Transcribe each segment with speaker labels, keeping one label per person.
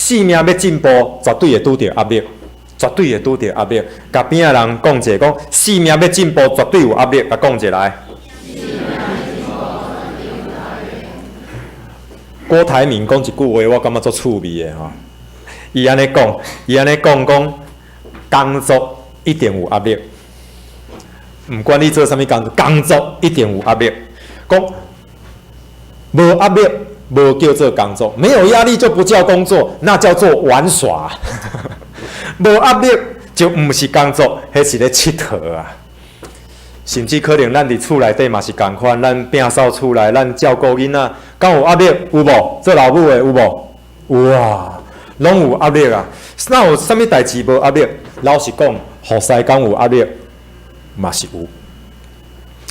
Speaker 1: 生命欲進步，絕對會拄著壓力，絕對會拄著壓力。共邊仔人講者講，生命欲進步，絕對有壓力。共講一來。郭台銘講一句話，我感覺足趣味的吼。伊按呢講，伊按呢講講，工作一定有壓力，毋管你做啥物工作，工作一定有壓力。講無壓力，無叫做工作，沒有壓力就不叫工作，那叫做玩耍。無壓力就毋是工作，彼是咧𨑨迌啊。甚至可能咱佇厝內底嘛是仝款，咱摒掃厝內，咱照顧囡仔，敢有壓力？有無？做老母的有無？有啊，攏有壓力啊！哪有啥物代誌無壓力？老實講，服侍敢有壓力？嘛是有，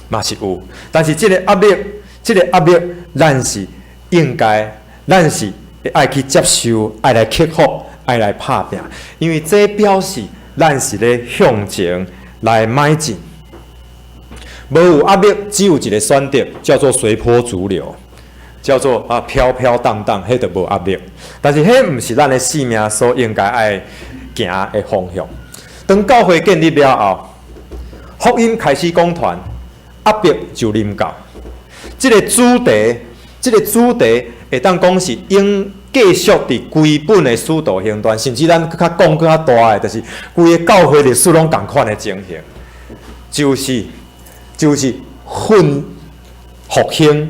Speaker 1: 嘛是有。但是這個壓力，這個壓力，咱是應該，咱是愛去接受，愛來克服，愛來拍拚，因為這表示咱是咧向前來邁進。無有壓力，只有一個選擇，叫做隨波逐流，叫做啊飄飄蕩蕩，彼就無壓力。但是彼毋是咱的生命所應該愛行的方向。當教會建立了後，福音開始廣傳，壓迫就臨到。這個主題，這個主題會當講是應繼續佇規本的使徒行傳，甚至咱閣較講閣較大的，就是規個教會歷史攏仝款的情形，就是奮復興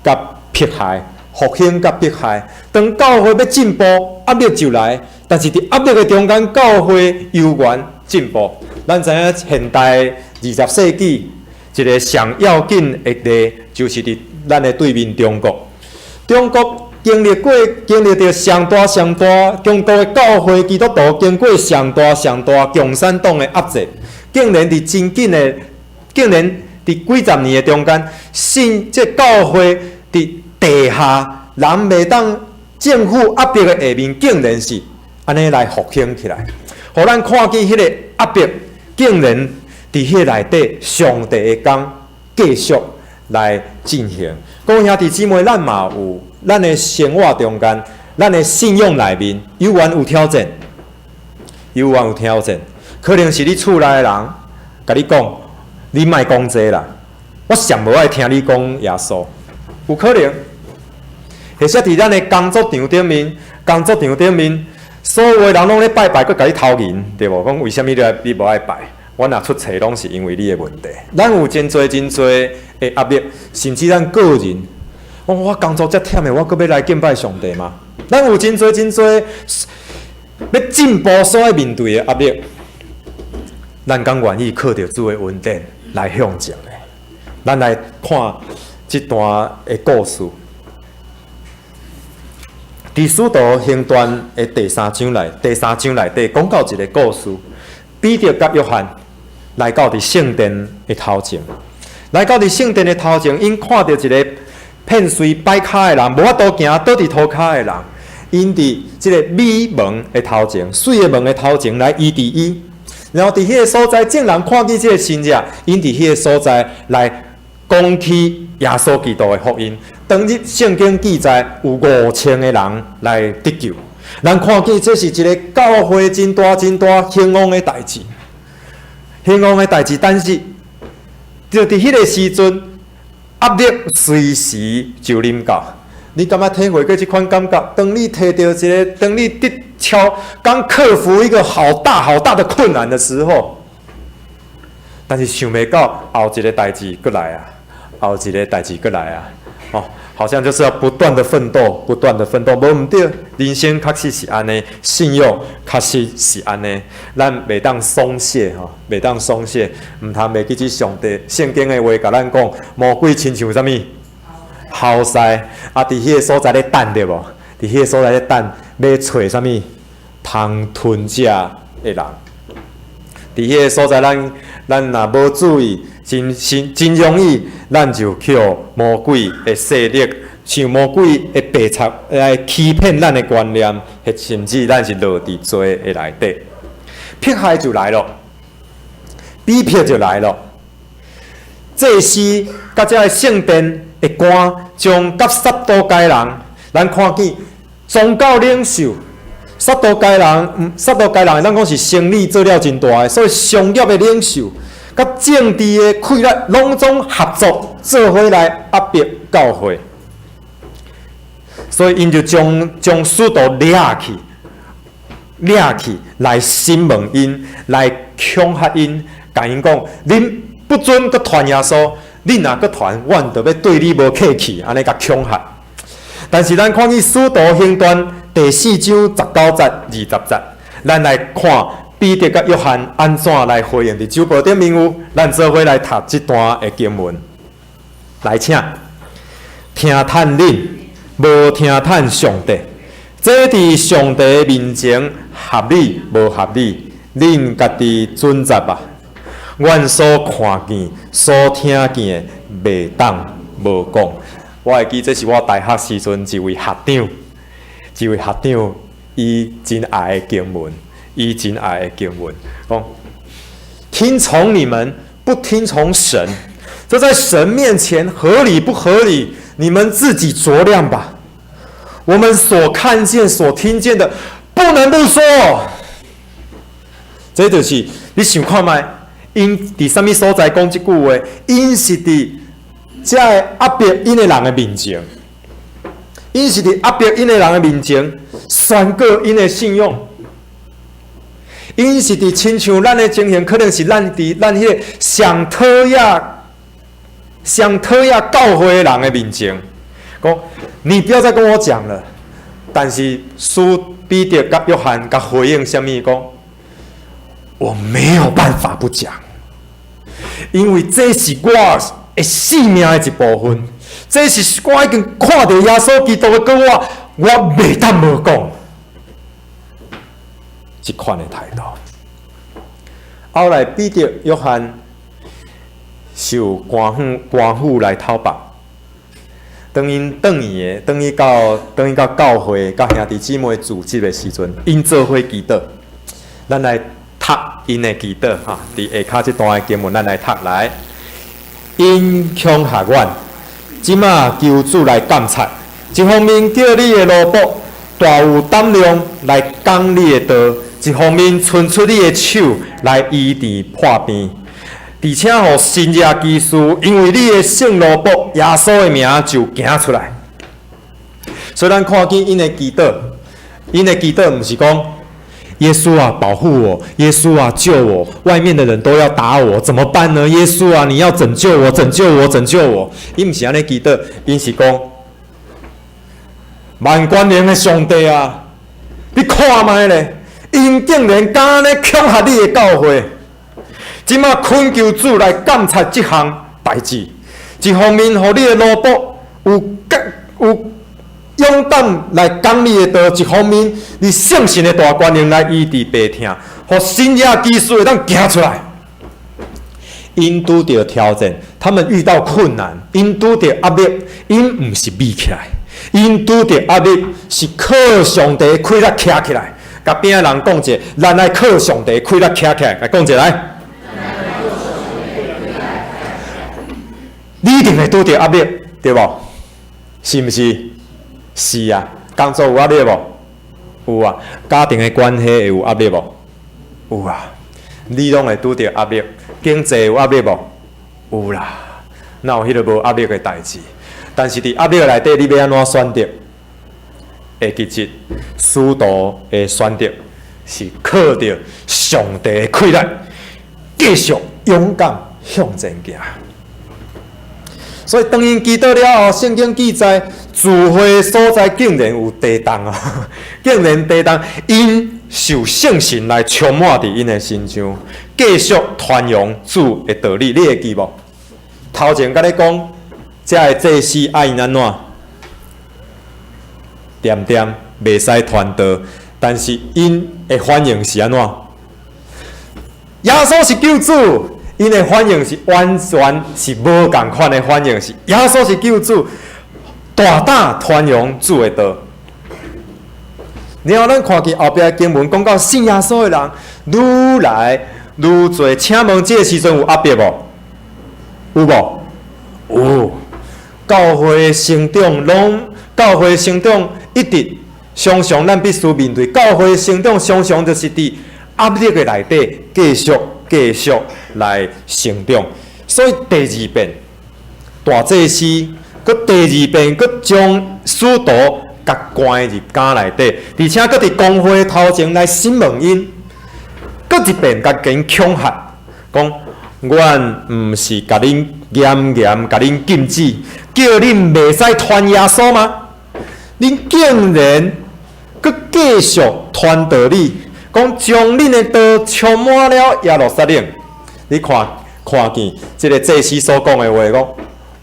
Speaker 1: 佮迫害，復興佮迫害。當教會欲進步，壓力就來；但是佇壓力的中間，教會猶原進步。咱知影現代20世紀一個上要緊的例，就是佇咱的對面中國。中國經歷過、經歷著上大上大，中國的教會基督徒經過上大上大共產黨的壓制，竟然佇真緊的，竟然佇幾十年的中間，信這教會佇地下人袂當政府壓迫的下面，竟然是按呢來復興起來，予咱看見彼個壓迫，竟然佇彼個內底，上帝的工繼續來進行。各位兄弟姊妹，咱嘛有咱的生活中間，咱的信仰內面，猶原有挑戰，猶原有挑戰。可能是你厝內的人共你講，你莫講這啦，我上無愛聽你講耶穌，有可能。或者佇咱的工作場頂面，工作場頂面，所有的人攏咧拜拜，閣共你偷銀，對無？講為啥物你無愛拜？我若出錯，攏是因為你的問題。咱有真濟真濟的壓力，甚至咱個人，我工作遮忝的，我閣欲來敬拜上帝嗎？咱有真濟真濟欲進步所愛面對的壓力，咱敢願意靠著主的恩典來向前的？咱來看這段的故事。佇使徒行傳的第三章內，第三章內底講到一個故事：彼得佮約翰來到佇聖殿的頭前，來到佇聖殿的頭前，𪜶看著一个片隨擺跤的人，無法度行，倒佇塗跤的人，𪜶佇這个美門的頭前，水的門的頭前來醫治伊。然後佇彼个所在，眾人看見這个神跡，𪜶佇彼个所在來講起耶穌基督的福音。當日聖經記載有5000個人來得救。咱看見這是一个教會真大真大興旺的代誌，興旺的代誌。但是，就佇彼个時陣，壓力隨時就臨到。你敢捌體會過這款感覺？當你提著一个，當你得超剛克服一個好大好大的困難的時候，但是想袂到後一个代誌閣來啊，後一个代誌閣來啊，哦，好像就是要不斷的奮鬥，不斷的奮鬥，無毋對，人生確實是按呢，信仰確實是按呢，咱袂當鬆懈吼，袂當鬆懈，毋通袂記這上帝聖經的話共咱講，魔鬼親像啥物？吼獅啊，佇彼个所在咧等對無？佇彼个所在咧等，欲揣啥物？通吞食的人。佇彼个所在，咱若無注意，真真真容易，咱就去予魔鬼的勢力，受魔鬼的白賊來欺騙咱的觀念，或甚至咱是落佇罪的內底，迫害就來了，逼迫就來了。祭司佮這个聖殿的官將佮撒都該人，咱看見宗教領袖，撒都該人，撒都該人會當講是生意做了真大的，所以商業的領袖，佮政治的氣力，攏總合作做伙來壓迫教會，所以𪜶就將使徒掠去，掠去來審問𪜶，來恐嚇𪜶，共𪜶講：恁不准閣傳耶穌，恁若閣傳，阮就欲對你無客氣，按呢共恐嚇。但是咱看見使徒行傳第四章十九節、二十節，咱來看彼得佮約翰按怎來回應。佇周報頂面有，咱做伙來讀這段的經文。來，請聽趁恁，無聽趁上帝，這佇上帝面前合理無合理？恁家己準則吧。阮所看見、所聽見的，袂當無講。我會記，這是我大學時陣一位學長，一位學長，伊真愛的經文，伊真愛的經文，講聽從你們，不聽從神，這在神面前合理不合理？你們自己酌量吧。我們所看見、所聽見的，不能不說。這就是你想看覓，𪜶佇啥物所在講這句話？𪜶是佇遮个壓迫𪜶的人的面前，𪜶是佇壓迫𪜶的人的面前宣告𪜶的信仰。𪜶是佇親像咱的情形，可能是咱佇咱彼个上討厭、上討厭教會的人的面前，講你不要再跟我講了。但是，使彼得佮約翰共回應啥物？講我沒有辦法不講，因為這是我的性命的一部分，這是我已經看著耶穌基督的過我，我袂當無講。這款的態度。後來彼得、約翰受官府來討縛，當𪜶轉去的，轉去到教會、佮兄弟姊妹聚集的時陣，𪜶做伙祈禱。咱來讀𪜶的祈禱哈，佇下跤這段的經文，咱來讀來。𪜶恐嚇阮，這馬求主來監察。一方面叫你的奴僕大有膽量來講你的道，一方面伸出你的手來醫治破病，而且予神蹟奇事，因為你的聖奴僕耶穌的名就行出來。所以咱看見𪜶的祈禱，𪜶的祈禱毋是講耶穌啊保護我，耶穌啊救我，外面的人都要打我，怎麼辦呢？耶穌啊，你要拯救我，拯救我，拯救我。𪜶毋是按呢祈禱，𪜶是講萬權能的上帝啊，你看覓咧？𪜶竟然敢按呢恐嚇你的教會，這馬懇求主來監察這項代誌。一方面，予你的奴僕有勇膽來講你的道；一方面，你聖神的大權能來醫治病痛，予神蹟奇事會當行出來。𪜶拄著挑戰，他們遇到困難，𪜶拄著壓力，𪜶毋是覕起來，𪜶拄著壓力是靠上帝氣力徛起來。共邊仔人講者，咱愛靠上帝氣力徛起來，來講者來。你一定會拄著壓力，對無？是毋是？是啊。工作有壓力無？有啊。家庭的關係會有壓力無？有啊。你攏會拄著壓力。經濟有壓力無？有啦。哪有彼个無壓力的代誌？但是佇壓力內底，你欲按怎選擇？會記得，使徒的選擇是靠著上帝的氣力，繼續勇敢向前行。所以當𪜶祈禱了後，聖經記載，聚會所在竟然有地動啊！竟然地動，𪜶受聖神來充滿佇𪜶的身上，繼續傳揚主的道理。你會記無？頭前共你講，遮个祭司愛𪜶按怎？恬恬袂使傳道，但是𪜶的反應是按怎？耶穌是救主。𪜶的反應是完全是無仝款的反應，是耶穌是救主，大膽傳揚主的道。然後咱看見後壁經文講到信耶穌的人愈來愈濟，請問這个時陣有壓迫無？有無？有。教會成長攏，教會成長一直常常咱必須面對教會成長，常常就是佇壓力的內底繼續繼續來成長。所以第二遍大祭司，閣第二遍閣將使徒共關入監內底，而且閣佇公會頭前來審問𪜶，閣一遍共𪜶恐嚇，講阮毋是共恁嚴嚴共恁禁止，叫恁袂使傳耶穌嗎？恁竟然閣繼續傳道理，講將恁的道充滿了耶路撒冷。你看，看見這个祭司所講的話，講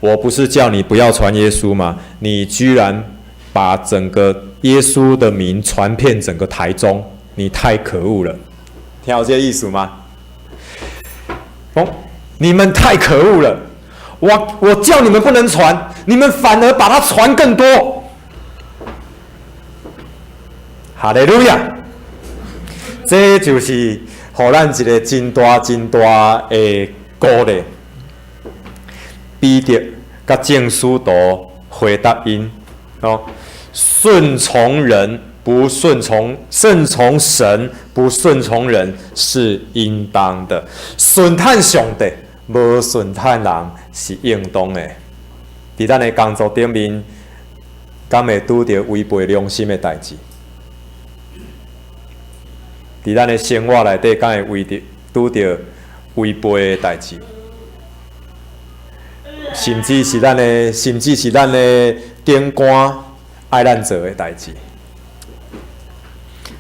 Speaker 1: 我不是叫你不要傳耶穌嗎？你居然把整個耶穌的名傳遍整個台中，你太可惡了！聽有這個意思嗎？講你們太可惡了！我叫你們不能傳，你們反而把它傳更多。哈利路亞！這就是予咱一個真大真大的鼓勵。彼得佮眾使徒回答𪜶：哦，順從人不順從，順從神不順從人是應當的。順趁上帝，無順趁人是應當的。佇咱的工作頂面，敢會拄著違背良心的代誌？佇咱的生活內底，敢會違著拄著違背的代誌？甚至是咱的，甚至是咱的長官愛咱做的代誌。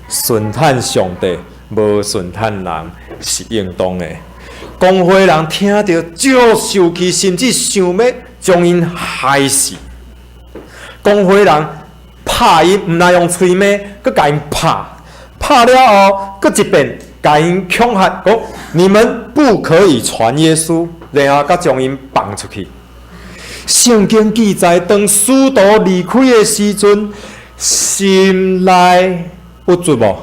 Speaker 1: 順趁上帝，無順趁人是應當的。公會人聽著足受氣，甚至想欲將𪜶害死。公會人拍𪜶，毋但用喙糜，閣共𪜶拍，拍了後，閣一遍共𪜶恐嚇，講你們不可以傳耶穌，然後閣將𪜶放出去。聖經記載，當使徒離開的時陣，心內鬱卒無？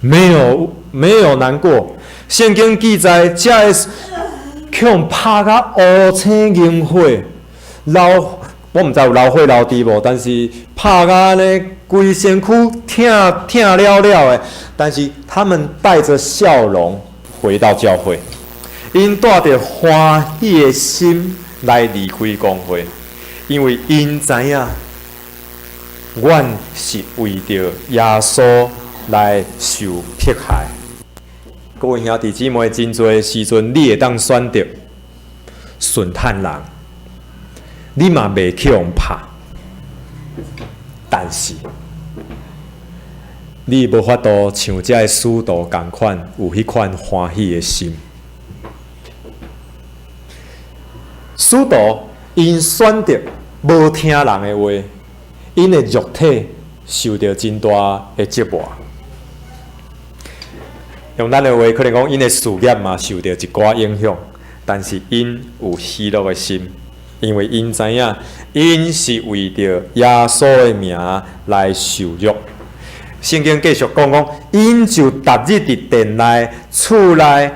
Speaker 1: 沒有，沒有難過。聖經記載，這个予人拍甲烏青紅火，流我毋知有流血流滴無，但是拍甲按呢規身軀疼疼了了的。但是他們帶著笑容回到教會，𪜶帶著歡喜的心來離開公會，因為𪜶知影，阮是為著耶穌來受迫害。各位兄弟姊妹，真濟時陣，你會當選擇順趁人，你嘛袂去予拍，但是你無法度像這个使徒仝款，有彼款歡喜的心。使徒𪜶選擇無聽人的話，𪜶的肉體受著真大的折磨。用咱的話，可能講𪜶的事業嘛受著一寡影響，但是𪜶有喜樂的心，因為𪜶知影，𪜶是為著耶穌的名來受辱。聖經繼續講講，𪜶就逐日佇殿內、厝內，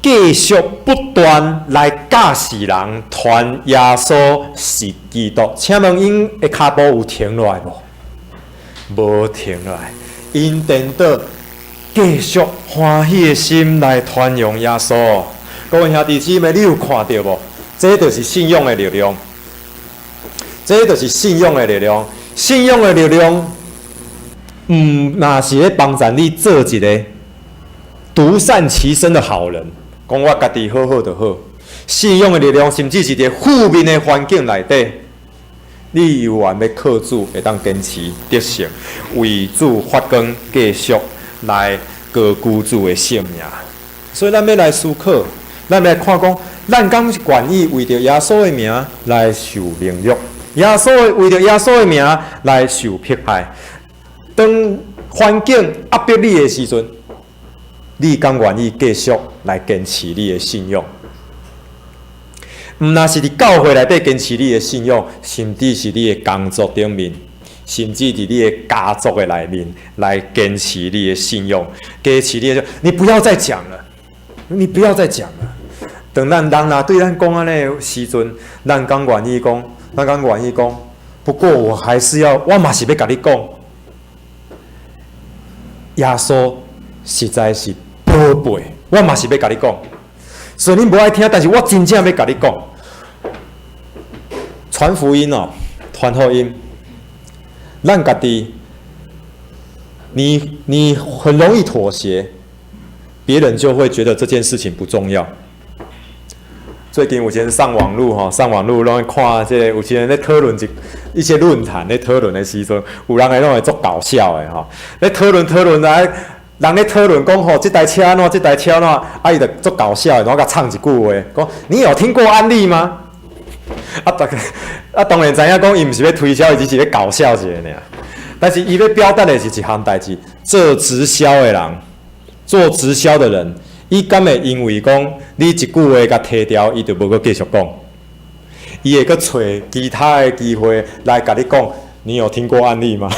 Speaker 1: 繼續不斷來教示人，傳耶穌是基督。請問𪜶的跤步有停落來無？無停落來，𪜶顛倒繼續歡喜的心來傳揚耶穌。各位兄弟姊妹，你有看著無？這就是信仰的力量。這就是信仰的力量。信仰的力量，毋若是咧幫助你做一个獨善其身的好人，講我家己好好就好。信仰的力量，甚至是佇負面的環境內底，你猶原欲靠主會當堅持得勝，為主發光，繼續來高舉主的聖名。所以咱欲來思考，咱欲來看講，咱敢願意為著耶穌的名來受凌辱？耶穌為著耶穌的名來受迫害。當環境壓迫你的時陣，你敢願意繼續來堅持你的信仰？毋但是佇教會內底堅持你的信仰，甚至是你的工作頂面，甚至佇你的家族的內面來堅持你的信仰，堅持你的。你不要再講了，你不要再講了。當咱人若對咱講按呢的時陣，咱敢願意講？咱敢願意講？不過我還是要，我嘛是欲共你講，耶穌實在是寶貝，我嘛是欲共你講。雖然你無愛聽，但是我真正欲共你講。傳福音哦，傳福音，咱家己，你很容易妥協，別人就會覺得這件事情不重要。最近有時上網路吼，上網路攏會看這個，有時咧討論一些論壇咧討論的時陣，有人會攏會足搞笑的吼，咧討論討論來，人咧討論講吼，這台車按怎，這台車按怎，啊伊就足搞笑的，然後共嗆一句話，講你有聽過安利嗎？啊，逐家啊，當然知影講伊毋是欲推銷，伊只是欲搞笑一下爾。但是伊欲表達的是一項代誌，做直銷的人，做直銷的人，伊敢會因為講你一句話共提掉，伊就無閣繼續講。伊會閣揣其他的機會來共你講，你有聽過安利嗎？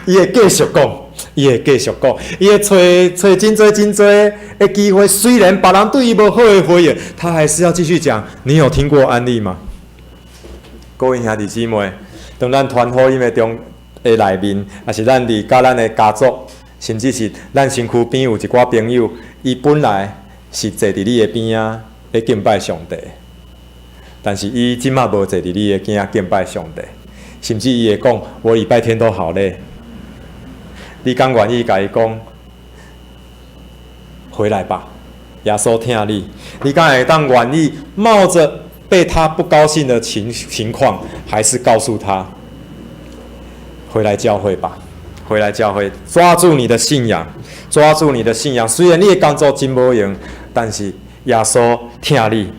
Speaker 1: 伊會繼續講，伊會繼續講，伊會揣揣真濟真濟的機會。雖然別人對伊無好的回應，他還是要繼續講。你有聽過安利嗎？各位兄弟姊妹，當咱傳福音的中的內面，抑是咱佇佮咱的家族，甚至是咱身軀邊有一寡朋友，伊本來是坐佇你的邊仔咧敬拜上帝，但是伊這馬無坐佇你的邊仔敬拜上帝，甚至伊會講：我禮拜天都好累。你敢願意共伊講？回來吧，耶穌疼你。你敢會當願意冒着被他不高興的情況，還是告訴他回來教會吧，回來教會，抓住你的信仰，抓住你的信仰。雖然你的工作真無閒，但是耶穌疼你，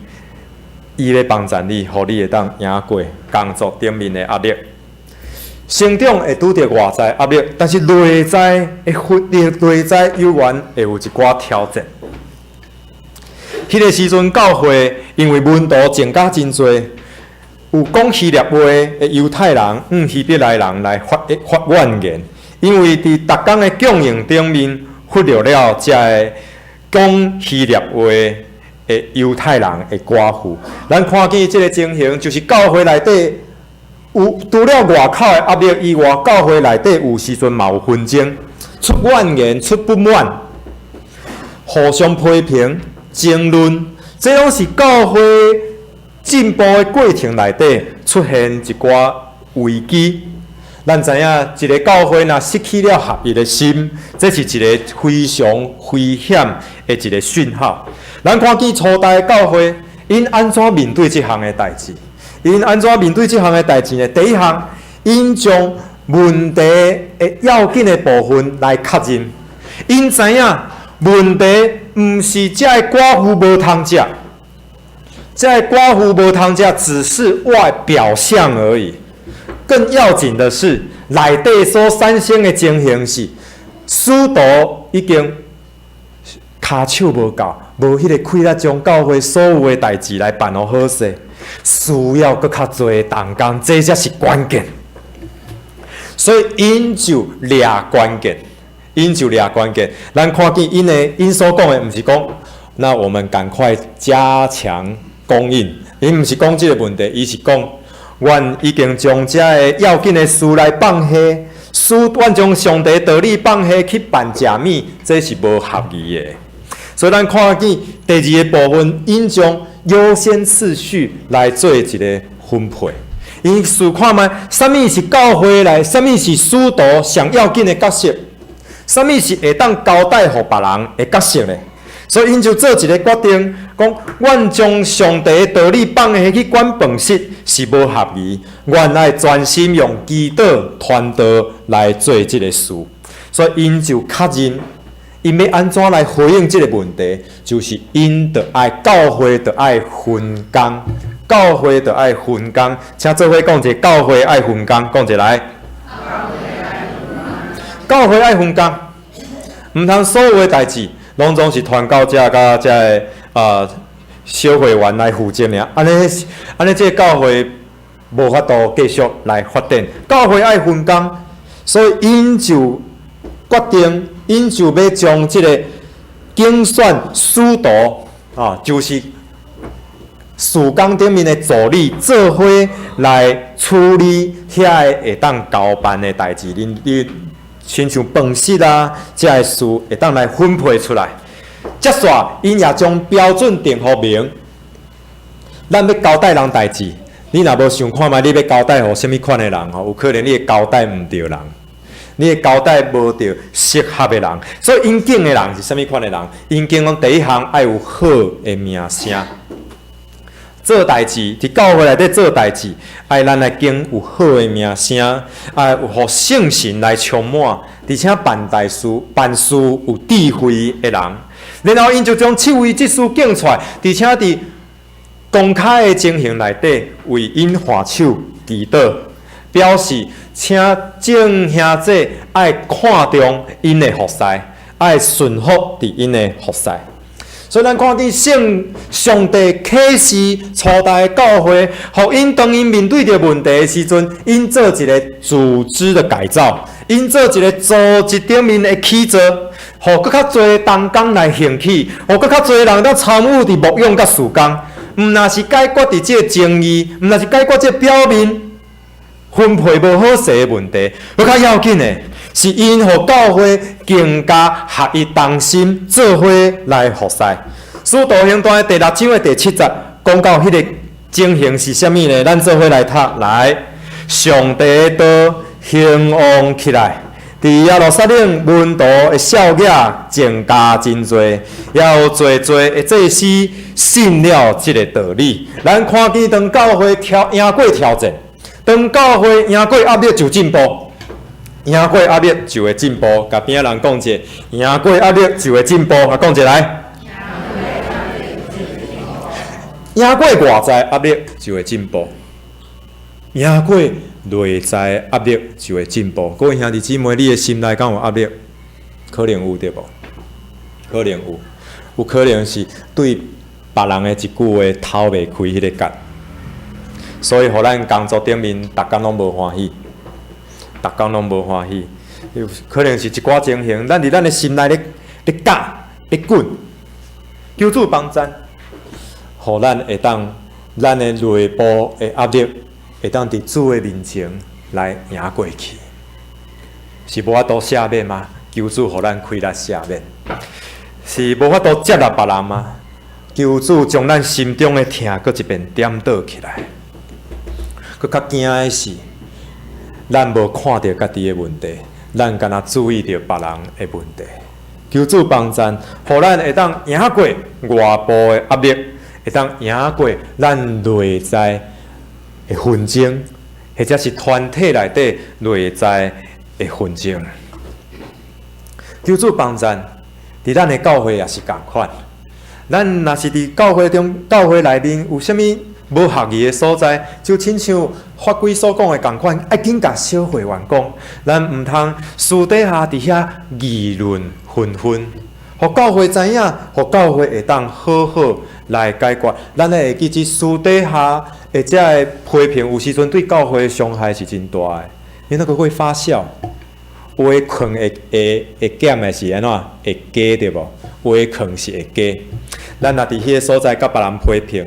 Speaker 1: 伊咧幫助你，予你會當贏過工作頂面的壓力。成長會拄著外在壓力，但是內在的訓練、內在猶原會有一寡挑戰。彼個時陣，教會因為門徒增加真濟，有講希臘話的猶太人，向希伯來人來發怨言，因為佇逐工的供應頂面忽略了這个講希臘話的猶太人的寡婦。咱看見這个情形，就是教會內底有除了外口的壓力以外，教會內底有時陣嘛有紛爭，出怨言、出不滿，互相批評、爭論，這攏是教會進步的過程內底出現一寡危機。咱知影，一个教會若失去了合一的心，這是一个非常危險的一个訊號。咱看見初代教會，𪜶按怎面對這項的代誌？𪜶按怎面對這項的代誌呢？第一項，𪜶將問題的要緊的部分來確認。𪜶知影問題毋是這个寡婦無通食，這个寡婦無通食只是外表象而已。更要緊的是，內底所產生的情形是，使徒已經跤手無夠，無彼个氣力將教會所有的代誌來辦予好勢，需要閣較濟同工，這才是關鍵。所以𪜶就掠關鍵，𪜶就掠關鍵。咱看見𪜶的𪜶所講的，毋是講，那我們趕快加強供應，𪜶毋是講這个問題，伊是講，阮已經將這个要緊的事來放下，使阮將上帝道理放下去辦食物，這是無合宜的。所以咱看見第二个部分，𪜶將優先次序來做一个分配。𪜶試看覓，啥物是教會內，啥物是使徒上要緊的角色，啥物是會當交代予別人的角色呢？所以𪜶就做一个決定，講阮將上帝的道理放下去管飯食是無合宜，阮愛專心用祈禱傳道來做這个事。所以𪜶就確認，𪜶欲按怎來回應這个問題，就是𪜶著愛教會著愛分工，教會著愛分工，請做伙講一下，教會愛分工，講一下來。教會愛分工，毋通所有的代誌攏總是傳教者佮這个小會員來負責爾，按呢按呢，這个教會無法度繼續來發展。教會愛分工，所以𪜶就決定，𪜶就欲將這个揀選使徒啊，就是事工頂面的助理做伙來處理遐个會當交辦的代誌，恁你親像飯食啊，這个事會當來分配出來。接煞𪜶也將標準定予明。咱欲交代人代誌，你若無想看覓，你欲交代予啥物款的人吼，有可能你會交代毋著人，你會交代無著適合的人。所以𪜶揀的人是啥物款的人？𪜶揀講第一項愛有好的名聲。做代誌，佇教會內底做代誌，愛咱來揀有好的名聲，愛有予聖神來充滿，而且辦代事、辦事有智慧的人。然後𪜶就將七位執事揀出來，而且佇公開的情形內底為𪜶按手祈禱，表示請眾兄弟愛看重𪜶的服侍，愛順服佇𪜶的服侍。所以咱看見聖上帝啟示初代教會，予𪜶當𪜶面對著問題的時陣，𪜶做一个組織的改造，𪜶做一个組織頂面的起造，予閣較濟同工來興起，予閣較濟人當參與佇牧養佮事工，毋但是解決佇這个爭議，毋但是解決這个表面分配無好勢的問題，閣較要緊的是𪜶予教會更加合一同心，做伙來服侍。使徒行傳的第六章的第七節，講到彼個情形是啥物呢？咱做伙來讀來，上帝的道興旺起來，佇耶路撒冷門徒的數額增加真濟，也有濟濟的祭司信了這个道理。咱看見當教會挑贏過挑戰，當教會贏過壓力就進步，贏過壓力就會進步。共邊仔人講者，贏過壓力就會進步。啊，講一來。贏過外在壓力就會進步，贏過內在壓力就會進步。各位兄弟姊妹，你的心內敢有壓力？可能有對無？可能有，有可能是對別人的一句話透袂開彼个結，所以予咱工作頂面逐工攏無歡喜，逐工攏無歡喜。有可能是一寡情形，咱佇咱的心內咧咧絞咧滾，求主幫贊。予咱會當，咱的內部的壓力會當佇主的面前來贏過去，是無法度赦免嗎？求主予咱氣力赦免。是無法度接納別人嗎？求主將咱心中的疼閣一遍點倒起來。閣較驚的是，咱無看著家己的問題，咱干焦注意著別人的問題。求主幫贊，予咱會當贏過外部的壓力。會當贏過咱內在的紛爭，或者是團體內底內在的紛爭。求主幫贊，佇咱的教會也是仝款。咱若是佇教會中、教會內面有啥物無合意的所在，就親像法規所講的仝款，愛緊共小會員講，咱毋通私底下佇遐議論紛紛。予教會知影，予教會會當好好來解決。咱會記這私底下的這个批評，有時陣對教會的傷害是真大的，因為那個會發酵。話囥會會會減的是按怎？會加對無？話囥是會加。咱若佇彼个所在共別人批評，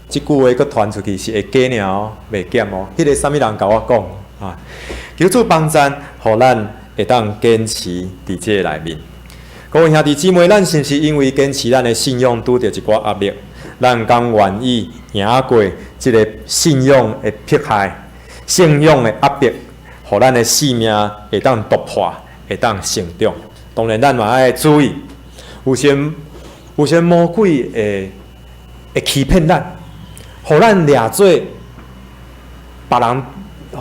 Speaker 1: 這句話閣傳出去是會加爾哦，袂減哦。彼个啥物人共我講啊？求主幫贊，予咱會當堅持佇這个內面。各位兄弟姊妹，咱是毋是因為堅持咱的信仰拄著一寡壓力？咱敢願意贏過這个信仰的迫害、信仰的壓迫，予咱的性命會當突破，會當成長。當然，咱嘛愛注意，有時有時魔鬼會會欺騙咱，予咱掠做別人，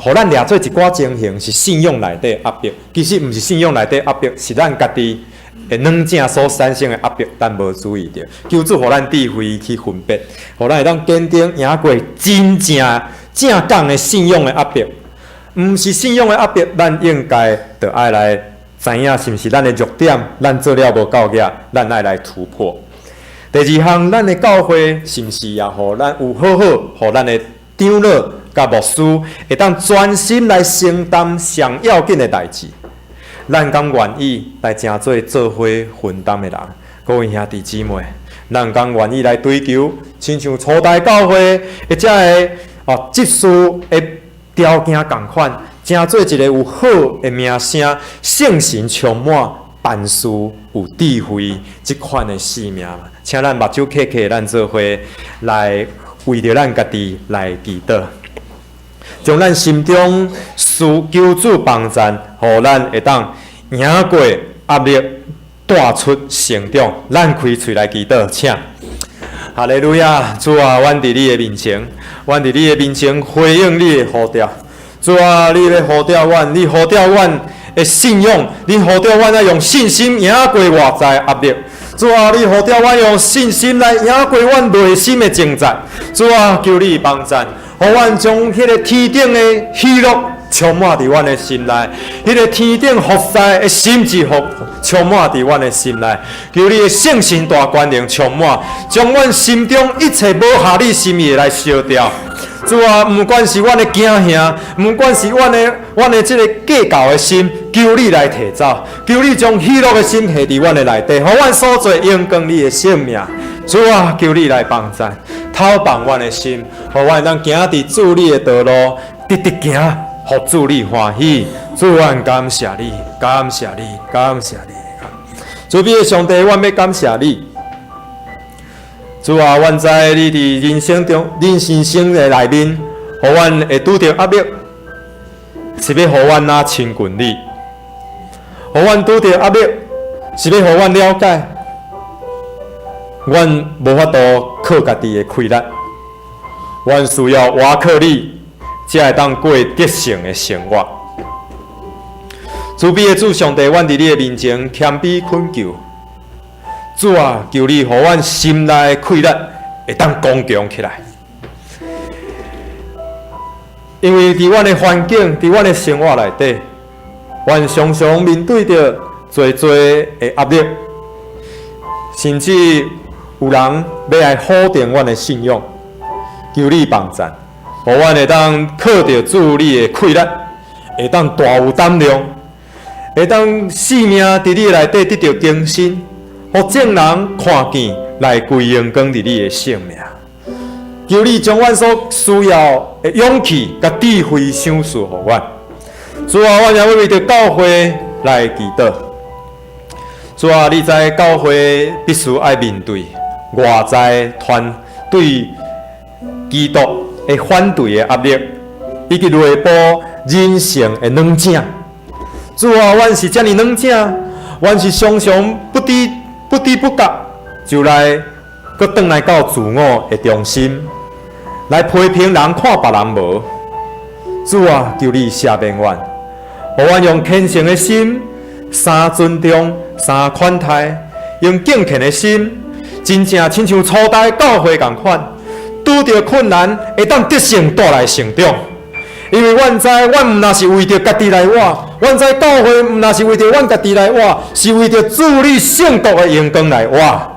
Speaker 1: 予咱掠做一寡情形是信仰內底壓迫，其實毋是信仰內底壓迫，是咱家己的軟正所產生的壓迫，咱無注意著。求主予咱智慧去分別，予咱會當堅定贏過真正正港的信仰的壓迫。毋是信仰的壓迫，咱應該著愛來知影是毋是咱的弱點，咱做了無夠額，咱愛來突破。第二項，咱的教會是毋是也予咱有好好，予咱的長老佮牧師會當專心來承擔上要緊的代誌？咱敢願意來成做做伙分擔的人？各位兄弟姊妹，咱敢願意來追求，親像初代教會的遮个執事的條件仝款，成做一个有好的名聲、聖神充滿、辦事有智慧這款的生命。請咱目睭瞌瞌，咱做伙來為著咱家己來祈禱，將咱心中求主幫贊，予咱會當贏過壓力，帶出成長。咱開喙來祈禱，請。哈利路亞，主啊，阮佇你的面前，阮佇你的面前回應你的呼召。主啊，你欲呼召阮，你呼召阮的信仰，你呼召阮愛用信心贏過外在壓力。主啊，你呼召阮用信心來贏過阮內心的掙扎。主啊，求你幫贊，予阮將彼个天頂的喜樂充滿佇阮的心內，彼个天頂服侍的心志福充滿佇阮的心內。求你的聖神大權能充滿，將阮心中一切無合你心意的來燒掉。主啊，毋管是阮的驚嚇，毋管是阮的這个計較的心，求你來提走，求你將喜樂的心下佇阮的內底，予阮所做榮光你的聖名。主啊，求你來幫贊，透放阮的心，予阮當行佇主你的道路，直直行，予主你歡喜。主，阮感謝你，感謝你，感謝你。慈悲的上帝，阮欲感謝你。主啊，阮知你佇人生中、人生的內面，予阮會拄著壓力，是欲予阮若親近你；予阮拄著壓力，是欲予阮了解，阮無法度靠家己的氣力，阮需要倚靠你，才會當過得勝的生活。慈悲的主上帝，阮佇你的面前謙卑懇求。主啊，求你予阮心內的氣力會當剛強起來。因為佇阮的環境，佇阮的生活內底，阮常常面對著濟濟的壓力，甚至有人欲來否定阮的信仰。求你幫贊，予阮會當靠著主你的氣力，會當大有膽量，會當生命佇你內底得著更新，予眾人看見來歸榮光佇你的聖名。求你將阮所需要的勇氣佮智慧賞賜予阮。主啊，阮也欲為著教會來祈禱。主啊，你知教會必須愛面對外在團對基督的反對的壓力，以及內部人性的軟正。主啊，阮是遮爾軟正，阮是常常不知不覺就來閣轉來到自我的中心，來批評人看別人無。主啊，求你赦免阮，予阮用虔誠的心，三尊重、三款待，用敬虔的心，真正親像初代教會仝款，拄著困難會當得勝帶來成長。因為阮知，阮毋若是為著家己來活，阮知教會毋若是為著阮家己來活，是為著主你聖國的榮光來活。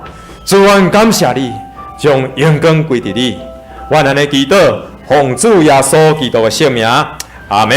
Speaker 1: 主，阮感謝你，將榮光歸佇你。阮按呢祈禱，奉主耶穌基督的聖名，阿門。